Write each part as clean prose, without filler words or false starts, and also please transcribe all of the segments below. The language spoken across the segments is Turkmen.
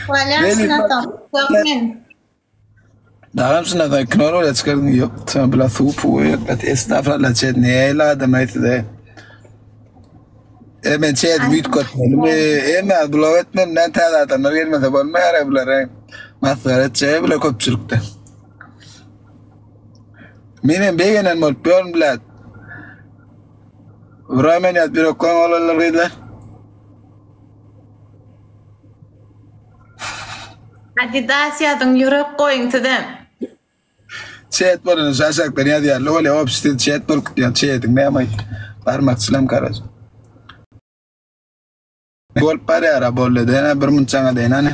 Bolýar şundan soň men. Dagam şundan soň kinor bolýar çykardyň ýok. Sen bula suw puwy ýok. Estagfurullah çet näle adam aý size. E men çet üýtgetmelimi? E men blok etmeli men täze adamlar gelmese bolmaýar bulara. Masgara etjek bular köpçülikde. Menem begenen bolup ýörün bilet. Vuramen ýaz bir oklan olanlar gyzlar. Adidas ýazyň ýürek goýuň sizem. Chat bolany şu aşakdan ýazýarlar. Bolýa obşi siz chat bolup gitýän chatiň näme aýt. Barmakçylam karaç. Bolup barýar a boldy dene bir munt jaňa deýin hany.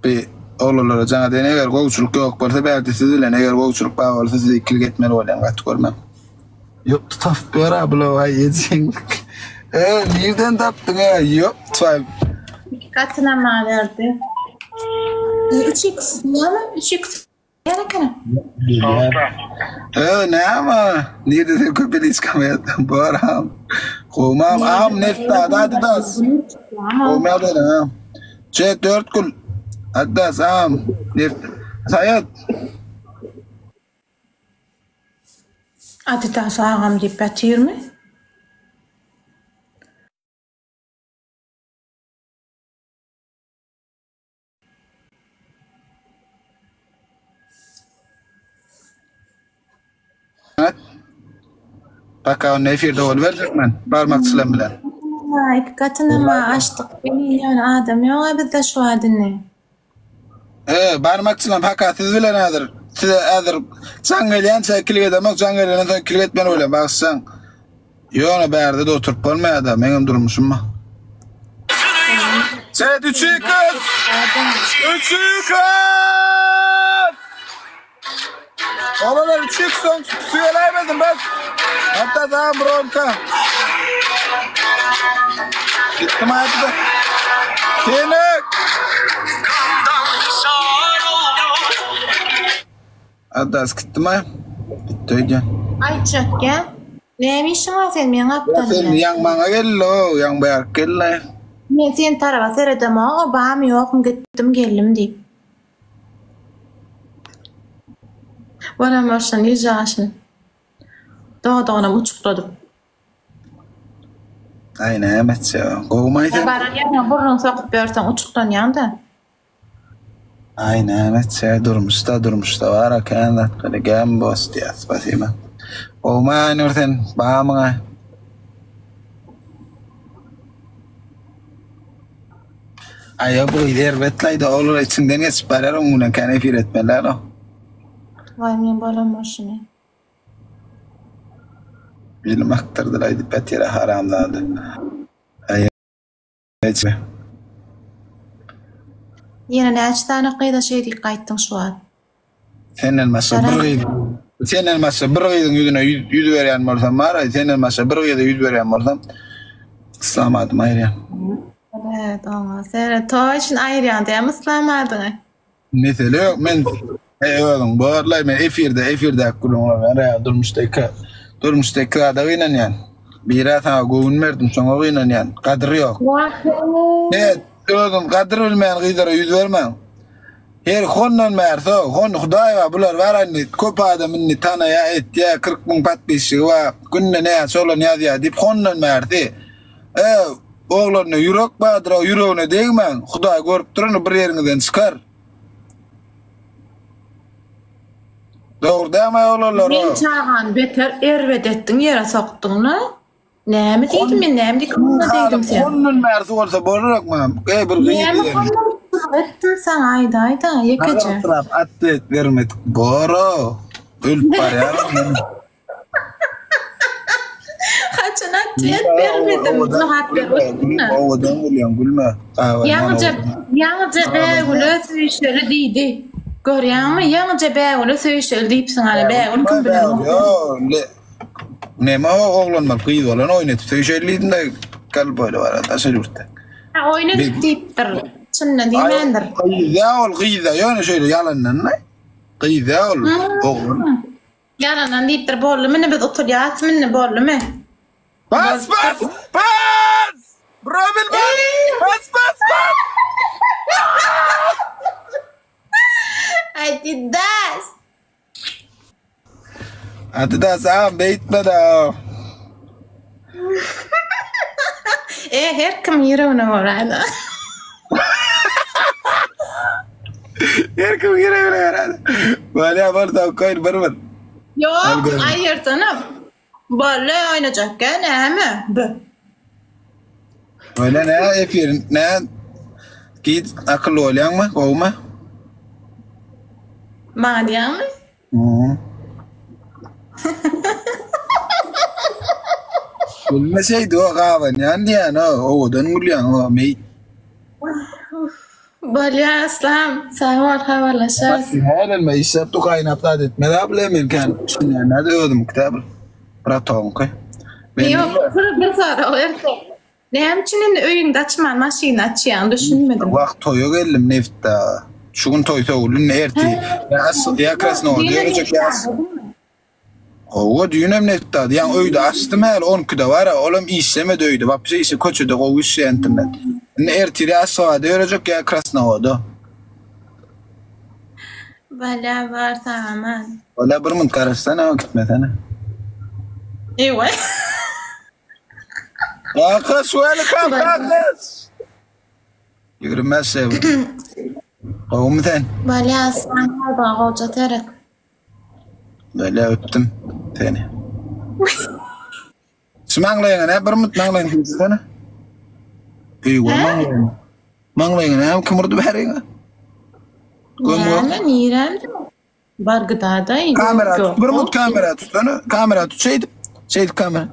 Bi oglanlara jaňa deýin eger gowçulyk ýok bolsa bärde siz bilen eger gowçulyk bar bolsa siz ikilik etmeli bolýan gaty görmäň. Ýok tapyp ýör a bular aý ejeň. E nirden tapdyň a ýok twaý. Iki gatyna maňa berdi. Üç x näme? Üç x Ýer ekeni. Ö näme? Nirde sen köpeliçkam ýatdan baram. Gowmam am nefta adidas. Gowma ýagdaýlar ha. Ç 4 gül. Adidas am. Neft. Saýat. Adidas agam diýip ýatyrmy? Paka onda efirde boluberjek men. Barmakçylam bilen. Iki gatynam açdyk. Ýöne adam ýok bizde şu wagt indi. E, barmakçylam paka siz bilen häzir. Size häzir jaň gelýänçä ikilik edemok, jaň gelenden soň ikilik etmeli bolýan, bagyşlaň. Ýöne bärde-de oturyp bolmaýar-da, meňem durmuşym bar. Set üçi kız! Üçi kız! Obalar üçi soň süýeläýmedim bas. Hatta da bronka. Gitdim aýdy. Kenek! Adas gitdimi? Gitdi öýdýän. Aýtjak gel. Näme işiň bar sen meň Sen gapdalymda? ýaň maňa geldi o, ýaň bärik geldi. Men sen taraba seredemok, o barmy ýokmy gitdim geldim diýip. Bolan bolşun ýüz ýaşyn. Dodagynam uçukladyp. Aý näme etjek? Gowumaý sen? Baran ýeriňe burnuňy sokup ýörseň uçuklanýaň-da. Aý näme etjek durmuşda durmuşda bara kän zat bolýa gämi boss diýýär spasiba. Gowumy Aýnur sen barmyňa? Aý bu gyz erbetlaýda olar içiňden geçip barýar oň bilen kän efir etmeli däl o. Waý men bolan bolşuny. Bilim akdyrdylaý diýip ýatyr haramzada. Aý Eje. Ýene näçe sany gyza şeý diýip gaýtdyň şu wagt? Senden başga bir gyz Senden başga bir gyzyň ýüzüne ýüz berýän bolsam bar-aý, senden başga bir gyza ýüz berýän bolsam, yslam adymy aýyrýan. Seret oňa, seret, toý üçin aýyrýaň diýýämi yslam adyňy? Mesele ýok, men Eý özüň borlaý, men efirde, efirdäki gürrüňler, men real durmuşda iki, durmuşda iki zada gynanýan. Birä saňa göwün berdim, şoňa gynanýan. Gadyry ýok. Evet, özüň gadyr bilmeýän gyzlara ýüz bermäň. Her hondan bärse, hon Hudaý bar, bular bar indi köp adam indi tanaýa, etýä, 40 müň podpisçigi bar, günde näçe oglan ýazýa diýip hondan bärsi. E, oglanda ýürek bardyr, ýüregine degmäň. Hudaý görüp duran bir ýeriňizden çykar. Dogry dämi oglanlar? Men çagany beter erbet etdiň ýere sokduňla. Näme diýdim men näme diýip göwnüne degdim sen? Hondan bärsi bolsa bolarok mam. Eý bir gyz Näme diýen. hondan etdim saňa aýdaýda ýekeje. Agyr atlet bermedik. Boro. Ölüp barýar. Haçan atlet bermedim? Jogap ber. Owadan gülýäň, gülme. Ýaňyja, ýaňyja Bägüle söýüşeli diýdi. Görýäňmi? Ýaňyja Bägüle söýüşeli diýipsiň hany. Bägül kim bilen? Ýok, Neme o oglan bolup gyz bolan oýun edip söýüşeli diýdim-de, gel boýly bara daşary ýurtda. Ha, oýun edip diýipdir. Çyndan diýmändir. Gyz-a ol gyz-a ýöne şeýle ýalandan-da. Gyz-a ol oglan. Ýalandan diýipdir boldumy indi biz utulýasmy indi boldumy. Bas bas bas! Robin bas! Bas bas bas! Adidas agam beýtme-de. E her kim ýüregine görä-de. Her kim ýüregine görä-de. Bolýa bolsa koý bir bir. Ýok, aýyrsana. Boldy oýnajak näme? Bu. Öyle ne efir ne git akylly bolýaňmy gowumy? Maňa diýýäňmi? Mhm. Gülme şeýdi o gabanýan diýýän o owadan gülýäň o meý. Bolýa Yslam, sag bol habarlaşarys. Hälelme işläp dur gaýnap zat etmez a bile men kän düşünýän näde özümki däl bratogyňky. Ýok bir bir sorag berse. Näme üçin indi öýüňde açman maşyny açýaň düşünmedim. Wah toýa geldim nebitde. Şu gün toý sowuldy indi ertir. Ýa Krasnowoda ýörejek ýa Hawa düýnem netdady. Ýaňy öýde açdym häli on ikide bar-a, olam işlemedi öýde. Wapşe işe köçede gowy işleýär internet. Indi ertir ýa Aşgabada ýörejek ýa Krasnowoda. Bala bar sag-aman. Bala bir munt garaşsana gitmesene. Ewa. Kakas welcome kakas. 25 sebit. Gowumy sen? Bala aslan kalba goja seret. Böyle öpdüm seni. Şu maňlaýyňa ne bir mut maňlaýyňy süýtsene. Öýe maňlaýyňa. Maňlaýyňa näme kim urdy bäriňe? Näme niremde? Bar gydada. Kamera tut, bir mut kamera tutsana. Kamera tut şeýdip. Şeýdip kamera.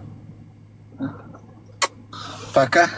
Paka.